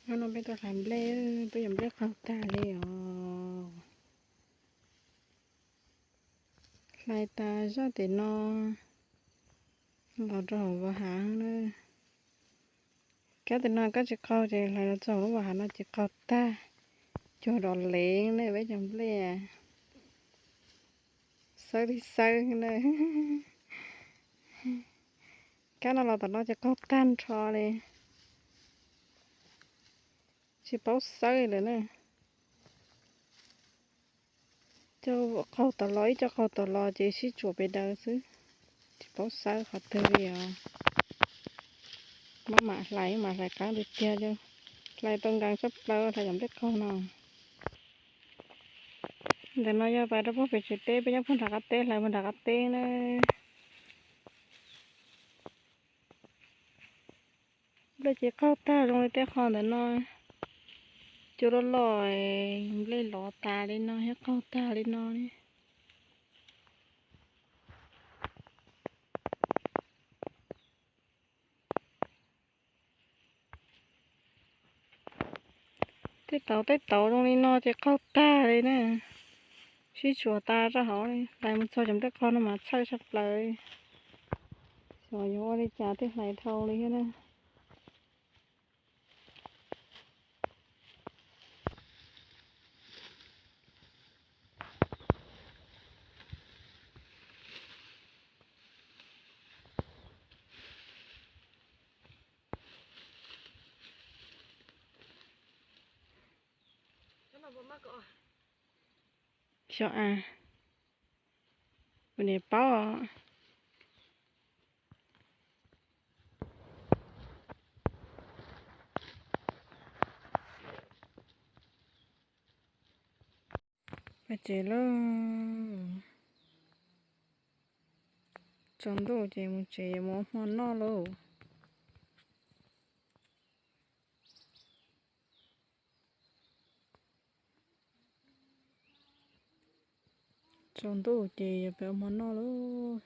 Hnub no peb tuaj hlais nplej, peb cov nplej qaug tag li os. Hlais tas zaj tim no los rau hauv vas hav na. Kab tim no kab tsis qaug ces hlais los txog hauv lub vas hav no ces qaug tag, cuag dom lev ne peb cov nplej. Xawb li xawb na. Kab no los tom no ces qaug tag nrho li, tsis paub xawb lawm na. Coj qaug tom los ib co qaug tom los ces sib tsuam pes daws xwb, tsis paub xawb qhov twg li os. Maj mam hlais, mam hlais qab tiag tiag, hlais tau nkees tshaj plaws hlais cov nplej qaug no. Ntawm no yog pas rau puag pem tsev teb, peb nyob puag nram qab teb, hlais puag nram qab teb na. Nplej ces qaug tag zoo li tej qho ntawm no, cua loj loj, nplej lov tas li no thiab qaug tag li no li. Tej tauv tej tauv zoo li no ces qaug tag li na, sib tsuam tas rau hauv li. Hlais mus txog cov nplej qaug no mas txhawj tshaj plaws, xyov yuav ua li cas thiaj hlais dhau li thiab na. Xyov a, kuv niam paub. Pais tsev lauj. Tsaus ntuj ces mus tsev yuav mus ua hmo noj lauj. Tsaus ntuj ces yuav pem ua hmo noj lauj.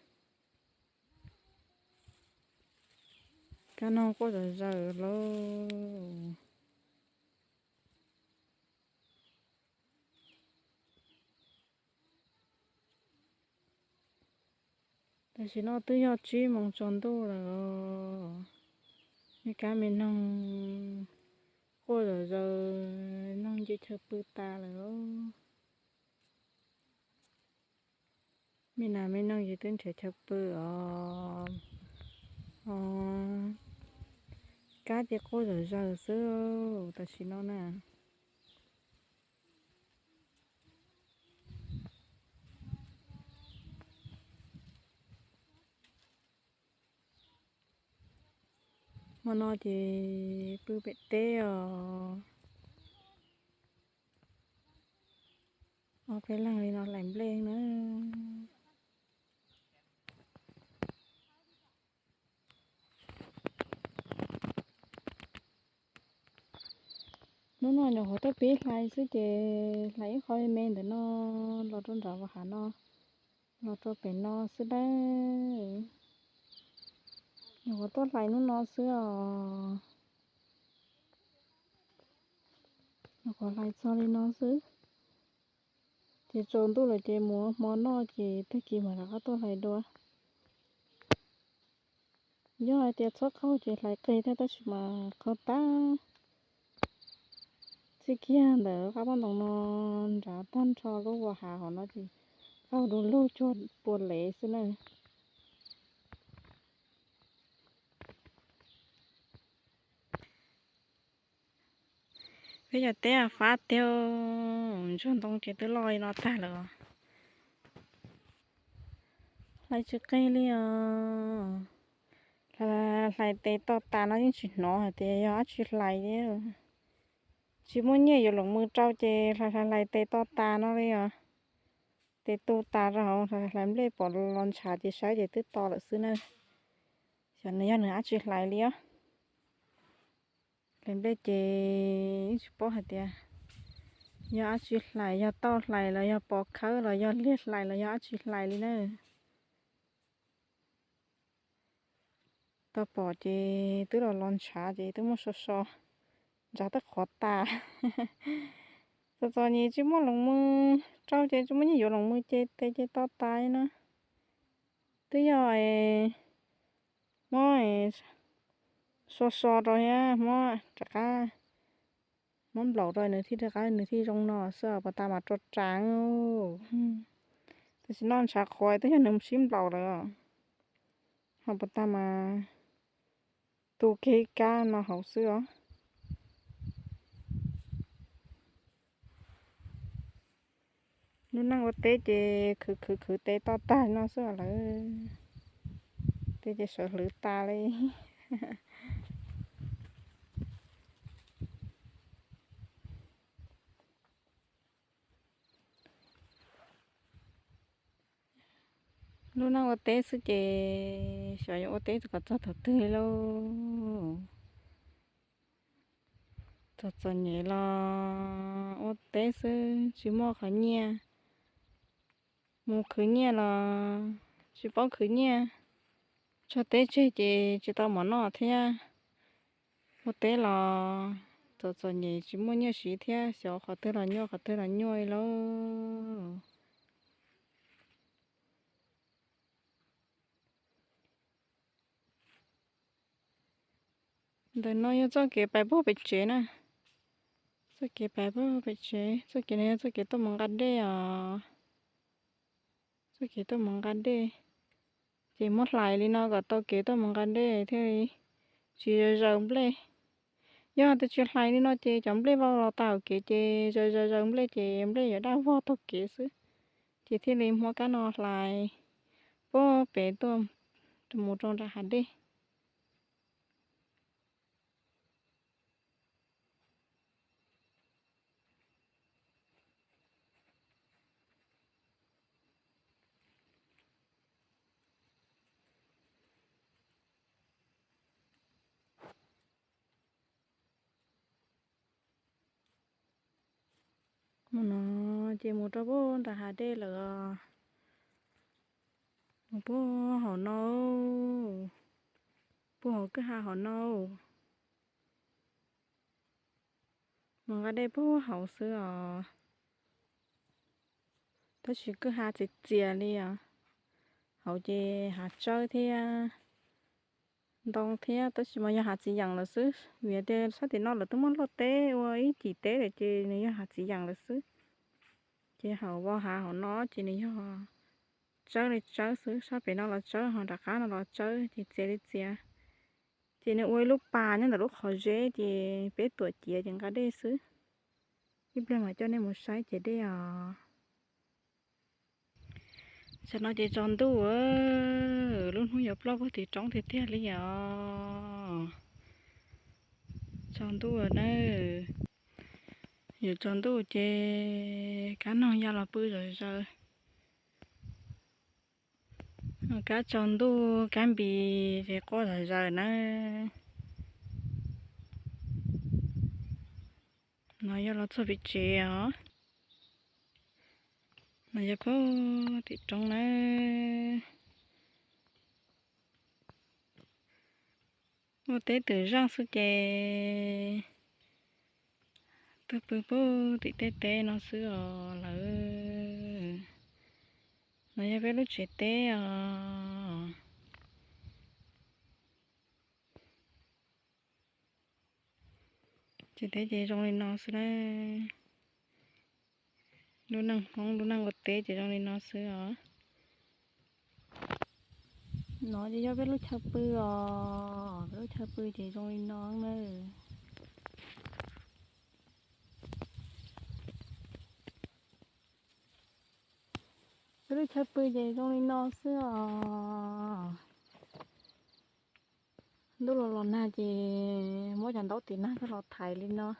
Kab no quaj zom zaws lauj. Tam sim no twb yog tsib moos tsaus ntuj lawm os. Me kab me noog quaj zom zaws, noog nce chaw pw tas lawm lauj. Me nas me noog ces twb nrhiav chaw pw os. Kab ces quaj zom zaws xwb tam sim no na. Hmo no ces pw pem teb os. Ob peb leeg li no hlais nplej na. Hnub no nyuam qhuav tuaj pib hlais xwb ces hlais ib qho me me ntawm no los rau nram vas hav no, los rau pem no xwb dab. Nyuam qhuav tuaj hlais hnub no xwb os. Nyuam qhuav hlais txog li no xwb. Ces tsaus ntuj lawm ces mus ua hmo noj ces tag kis mam rov qab tuaj hlais dua. Yog hais tias txhob qaug ces hlais qis thiab tab sis mas qaug tag. Txij kiag ntawm qab paj ntoos no nrad tag nrho lub vas hav hauv no ces qaug du lug cuag pua lev xwb na. Peb cov teb fab tiag, ntsuag ntoo ces twb loj li no tag lawm. Hlais tsis qis li os. Hlais tes to tas no yeej tsis hnov hais tias yog dab tsi hlais li. Tsis muaj nyiaj yuav loos mws rau ces hlais hlais hlais tes to tas no li os. Tes tu tas rau hauv, hlais nplej pom los ntshav ces saib ces twb to lawm xwb na. Xyov nws yog nws dab tsi hlais li os. Hlais nplej ces yeej tsis paub hais tias yog dab tsi hlais, yog tauj hlais los yog pos khawb los yog liag hlais los yog dab tsi hlais li na. Tau pom ces twb los los ntshav ces twb muab so so, ntsav twb qhuav tas. Txom txom nyem tsis muaj loos mws rau ces tsis muaj nyiaj yuav loos mws ces tes ces to tas na. Twb yog muab so so rau thiab muab rov qab, muab nplaum rau nws thiaj rov qab nws thiaj zoo no xwb, puas tas mas rau rau. Tam sim no ntshav qhuav twb yog nws sib nplaum lawm, ho puas tas mas tu kiag ib kab no hauv xwb os. Lub neej ua teb ces khwv khwv khwv tes to tag no xwb lawm. Teb ces sawv hlwv tas li. Lub neej ua teb xwb ces xyov yuav ua teb kom txog thaum twg li lauj. Txom txom nyem los ua teb xwb tsis muaj qhov nyiaj, mus khwv nyiaj los tsis paub khwv nyiaj, tso teb tseg ces tsis tau mov noj thiab. Ua teb los txom txom nyem tsis muaj nyiaj siv thiab, xyov qhov twg los nyuaj qhov twg los nyuaj li lauj. Ntawm no yog txoj kev pais puag pem tsev na. Txoj kev pais puag pem tsev, txoj kev no yog txoj kev tuaj mus nqa dej os. Txoj kev tuaj mus nqa dej, ces muab hlais li no kom tau kev tuaj mus nqa dej thiaj li tsis zaws zaws nplej. Yog tias tsis hlais li no ces cov nplej vau los tau kev ces zaws zaws zaws nplej ces nplej yuav daj vog taug kev xwb. Ces thiaj li muab kab no hlais puag pem tuaj mus rau nram hav dej. Mus no ces mus rau puag nram hav dej lawm. Mus puag hauv no, puag hauv kwj ha hauv no. Mus nqa dej puag hauv xwb os. Tab sis kwj ha txias txias li os. Hauv ces hav tsawb thiab ntoo thiab, tab sis mas yog hav txiv yeem lawm xwb, vim tias sab tim no lawv twb muaj luaj teb ua ib cim teb lawm ces nws yog hav txiv yeem lawm xwb. Ces hauv vaj hav hauv no ces nws yog tsawb li tsawb xwb, sab pem no los tsawb ho nram qab no los tsawb ces txias li txias. Ces nws ua ib lub pas nyob ntawm lub qhov zeb ces peb tuam ciav ces nqa dej xwb. Ib pliag mam coj nej mus saib ciav dej os. Tam no ces tsaus ntuj, lub hnub yuav ploj puag tim roob tiag tiag li os. Tsaus ntuj na, yuav tsaus ntuj ces kab noog ya los pw zom zaws. Kab tsaus ntuj kab npis ces quaj zom zaws na. No yog los txog pem tsev os. No yog puag tim roob na. Ua teb twm zeej xwb ces tuaj pw puag tim tej teb no xwb os lawm. No yog peb lub tsev teb os. Tsev teb ces zoo li no xwb na. Lub neej Hmoob lub neej ua teb ces zoo li no xwb os. No ces yog peb lub chaw pw os, peb lub chaw pw ces zoo li no na. Peb lub chaw pw ces zoo li no xwb os. Ntuj los los nag ces muab cov ntaub tiv nag coj los thaiv li no.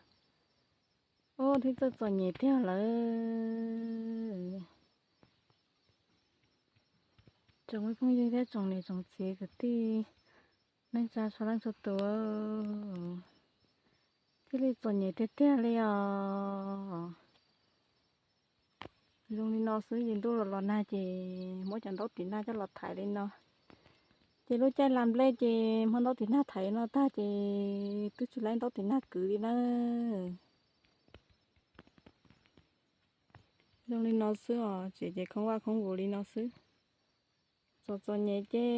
Ub, thiab txawj txom nyem tiag lawm. Tsoom phooj ywg thiab tsoom niam tsoom txiv kwv tij neej tsa txhua leej txhua tus, thiaj li txom nyem tiag tiag li os. Zoo li no xwb ces ntuj los los nag ces muab cov ntaub tiv nag coj los thaiv li no. Ces lub caij la nplej ces hmo ntaub tiv nag thaiv no tag ces twb tsis laib ntaub tiv nag kwv li na. Zoo li no xwb os, tsev ces khoob vaj khoob vus li no xwb. Txom txom nyem ces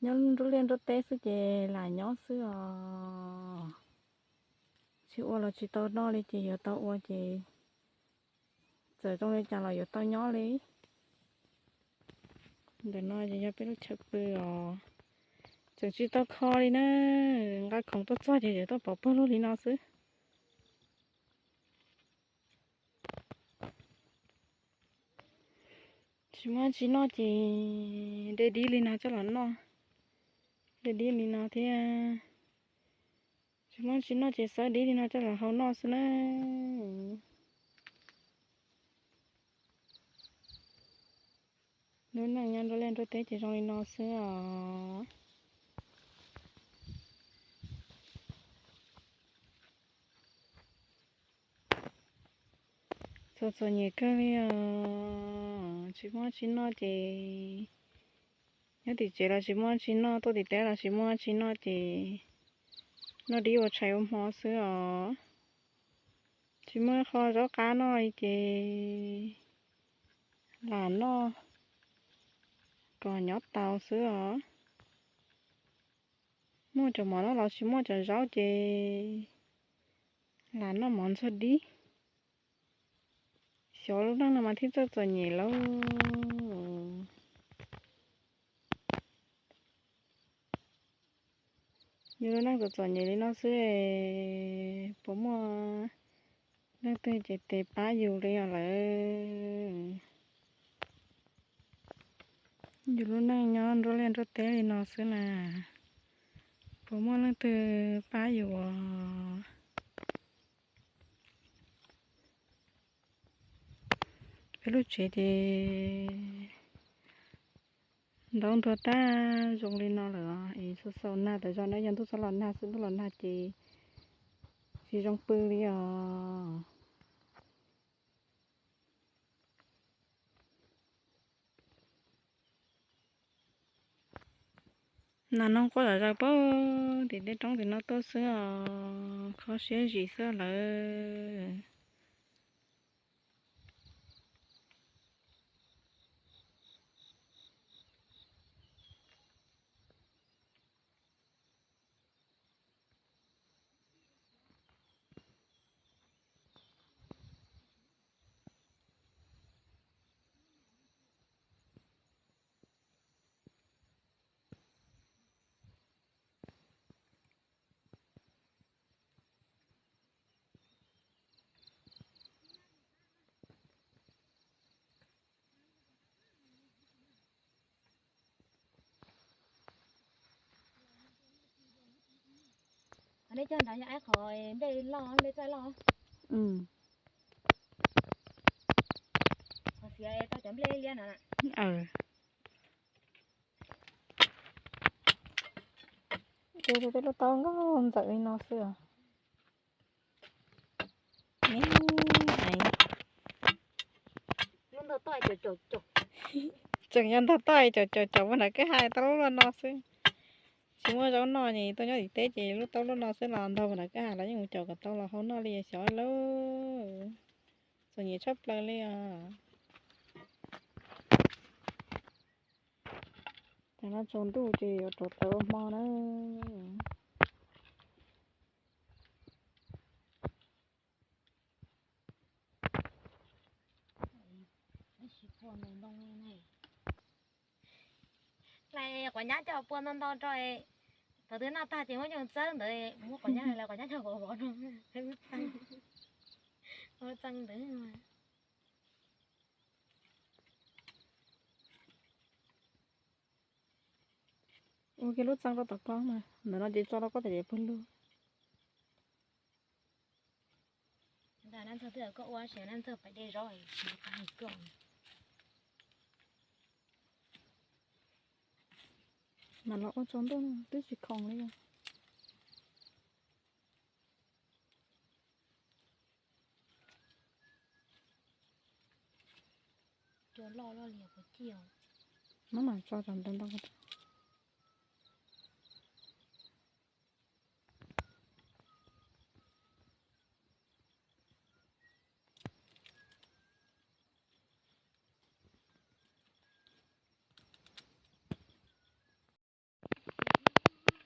nyob nruab liaj nruab teb xwb ces lam nyob xwb os. Tsis ua los tsis tau noj li ces yuav tau ua ces txawm zoo li cas los yuav tau nyob li. Ntawm no ces yog peb lub chaw pw os. Tseem tsis tau kho li na, nqa khoom tuaj txog ces tseem tuaj pov puag lug li no xwb. Tsis muaj tsis noj ces de dib li no coj los noj. De dib li no thiab. Tsis muaj tsis noj ces xawb dib li no coj los hau noj xwb na. Lub neej nyob nruab liaj nruab teb ces zoo li no xwb os. Txom txom nyem kawg li os, tsis muaj tsis noj ces nyob tim tsev los tsis muaj tsis noj, tuaj tim teb los tsis muaj tsis noj ces noj dib ua tshais ua hmo xwb os. Tsis muaj qho zaub qab noj li ces lam noj kom nyob tau xwb os. Muaj cov mov noj los tsis muaj cov zaub ces lam noj mov ntxuag dib. Xyov lub neej no mas thiaj txawj txom nyem lauj. Yus lub neej txom txom nyem li no xwb, puas muaj leej twg cev tes pab yus li os lawm? Yus lub neej nyob nruab liaj nruab teb li no xwb na, puas muaj leej twg pab yus os? Peb lub tsev ces ntaub ntuag tag zoo li no lawm os, es xaus xaus nag tas zog na, yog ntuj txhob los nag xwb, ntuj los nag ces tsis zoo pw li os. Nas noog quaj zom zaws puag tim tej roob tim no tuaj xwb os, kho siab zim xwb lawm. Nej cog nrad yog qhov nplej loj, nplej txaij loj. Qhov xiav tau cov nplej liab no. Ces tej lub taub nkauj ntxawm li no xwb os. Tseem yog ntog toj caum caum caum puag nram kwj ha tau lub luaj no xwb. Tsis muaj zaub noj ces tuaj nyob tim teb ces lub taub lub no xwb los ntog puag nram kwj ha los yeej mus caum kom tau los hau noj li xyov lauj. Txom nyem tshaj plaws li os. Ces no tsaus ntuj ces yuav rauv taws ua hmo na. Hlais quav nyab coj pua ntau ntau rau, thaum twg noj tag ces muab coj txawb ntawd, muab quav nyab hlais quav nyab coj vov vov no, txeeb ntawd. Ua kiag lub txeeb rau tom koj mas, ntawm no ces tso rau koj tam ces pw lug. Ntawm no ntxog twb koj ua sim no ntxog pais de zaub, koj. Mas los ua tsaus ntuj twb tsis khoom li. Cua loj loj li puas ciaj. Maj mam tso cov ntawd ntau.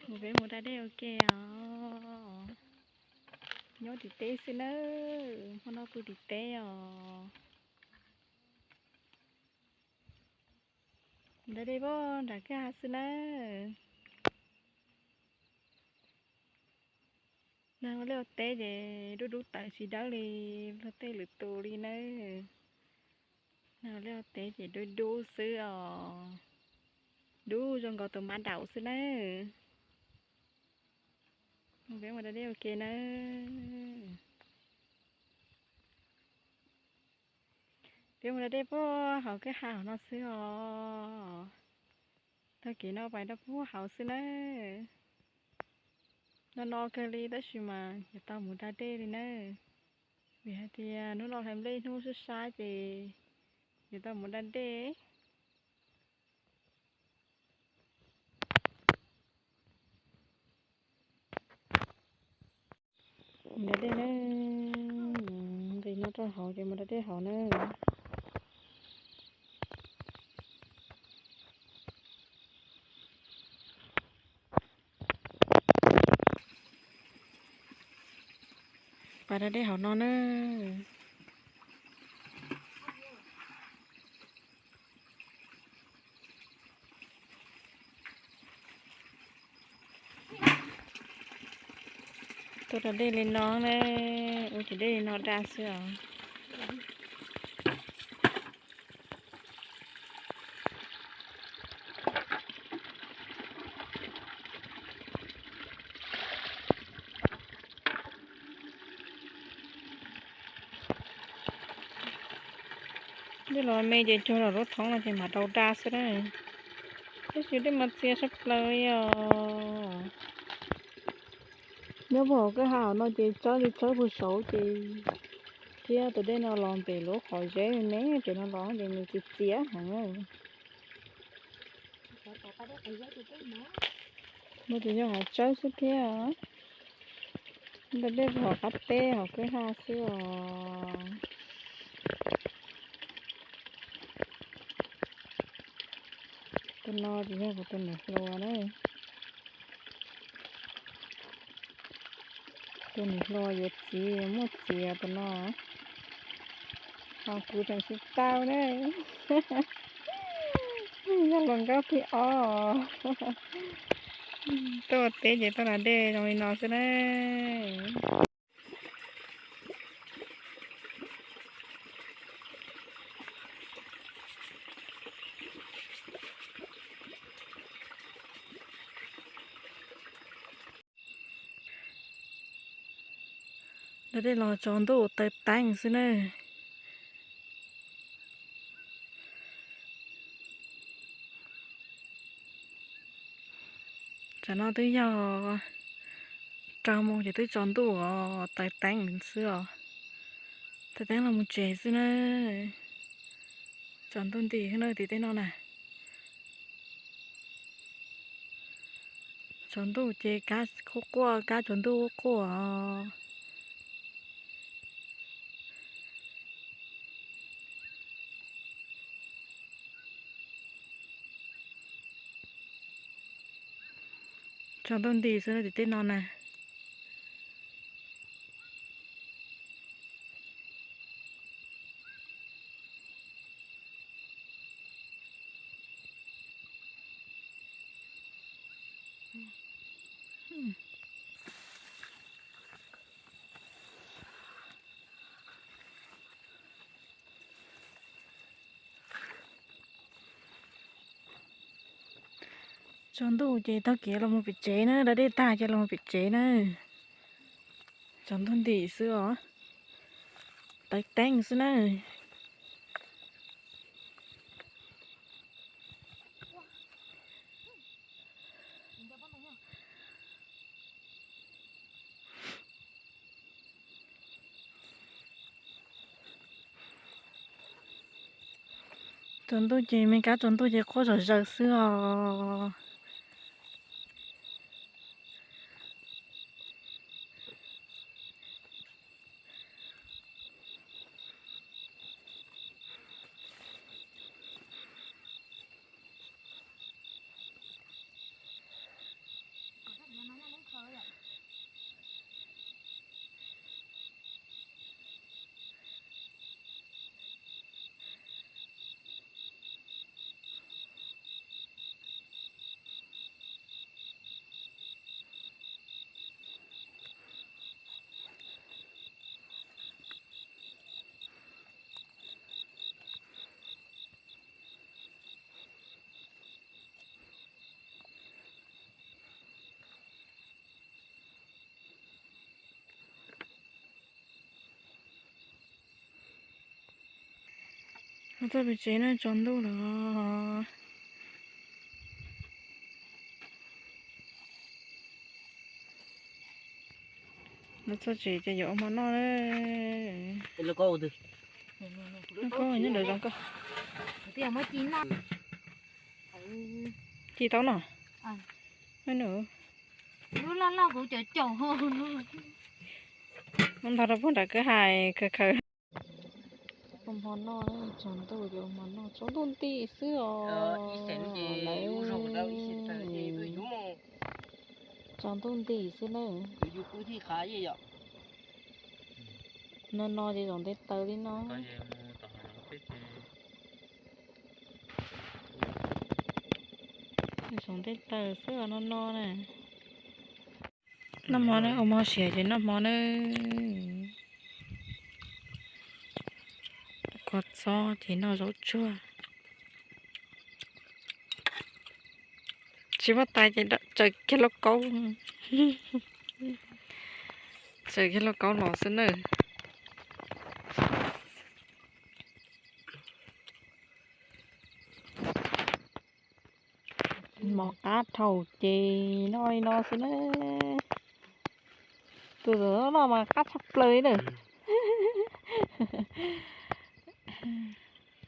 Mus peb mus da dej ua ke os. Nyob tim teb xwb nawb, hmo no pw tim teb os. Da dej pog nram kwj ha xwb nawb. Nag ua liaj ua teb ces dub dub tawv tsis dawb li luag tej lwm tus li nawb. Nag ua liaj ua teb ces dub dub xwb os. Dub zoo nkaus tus mab daum xwb nawb. Peb mus da dej ua ke nawb. Peb mus da dej puag hauv kwj ha hauv no xwb os. Tag kis no pais rau puag hauv xwb nawb. No no kawg li tab sis mas yuav tau mus da dej li nawb. Vim hais tias hnub no hlais nplej hnub sab sab ces yuav tau mus da dej. Mus da dej na, nqis no rau hauv ces mus da dej hauv na. Pais da dej hauv no na. Tuaj da dej li no na, ua cov dej li no da xwb os. Dej los me ces cuag lub thoob no ces mam rau da xwb na. Tab sis dej mas txias tshaj plaws li os. Nyob puag hauv kwj ha hauv no ces tsawb li tsawb puag saud ces thiab tus dej no los pem lub qhov zeb me me pem no los ces nws txias txias heev. Muaj tus yog hauv tsawb xwb thiab. Ntawm dej puag hauv qab teb hauv kwj ha xwb os. Tus no tsis yog kuv tus niam hluas na. Tus niam hluas yuav txiv muaj txiv tus no. Ho kuv tseem tsis tau na. Yog hluas nkauj thib ob. Tuaj ua teb ces tuaj da dej zoo li no xwb na. Da dej los tsaus ntuj taw teeb xwb na. Tam no twb yog rau moos ces twb tsaus ntuj os, taw teeb xwb os. Taw teeb los mus tsev xwb na. Tsaus ntuj nti na tim tej no na. Tsaus ntuj ces kab quaj quaj, kab tsaus ntuj quaj quaj os. Tsaus ntuj nti xwb tim tej no na. Tsaus ntuj ces taug kev los mus pem tsev na, da dej tag ces los mus pem tsev na. Tsaus ntuj nti xwb os, taw teeb xwb na. Tsaus ntuj ces me kab tsaus ntuj ces quaj zom zaws xwb os. Txoj pem tsev na tsaus ntuj lawm. Txoj tsev ces yuav ua hmo noj. Nyob ntawm zoov koj. Ci tau no. Ntag rau puag nram kwj ha khaws khaws. Ua hmo noj, tsaus ntuj ces ua hmo noj, tsaus ntuj nti xwb os. Lawv tsaus ntuj nti xwb na. No no ces zaum nte taws li no. Zaum nte taws xwb os no no na. Noj hmo na, ua hmo siav ces noj hmo na. Kua txob ces noj zaub tsuag. Tsis muaj tais ces tsaws kiag lauj kaub. Tsaws kiag lauj kaub los xwb na. Mov qab dhau ces noj li no xwb na. Tus noj mas qab tshaj plaws li na.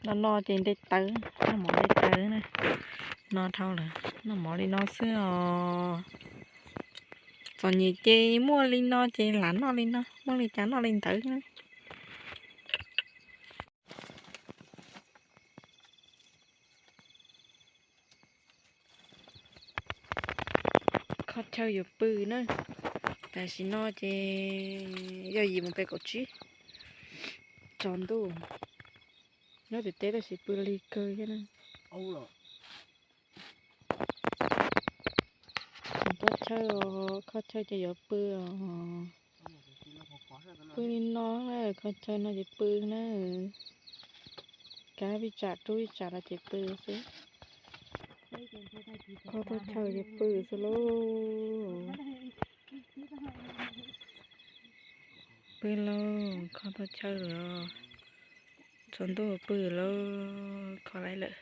No no ces nte tawv, noj mov nte tawv na. No dhau lawm, noj mov li no xwb os. Txom nyem ces muaj li no ces lam noj li no, muaj li cas noj li ntawd na. Kho chaw yuav pw na. Tam sim no ces yog yim mus peb kaum tsib. Tsaus ntuj, nyob tim teb tab sis pw lig kawg thiab na. Tsoom tuaj chaw, kho chaw ces yuav pw os. Pw li no na, kho chaw no ces pw na. Kav vij tsam rub vij tsam los ces pw xwb. Kho tuaj chaw ces pw xwb lauj. Pw lauj, kho tuaj chaw lawm. Tsaus ntuj pw lauj, kho lawm.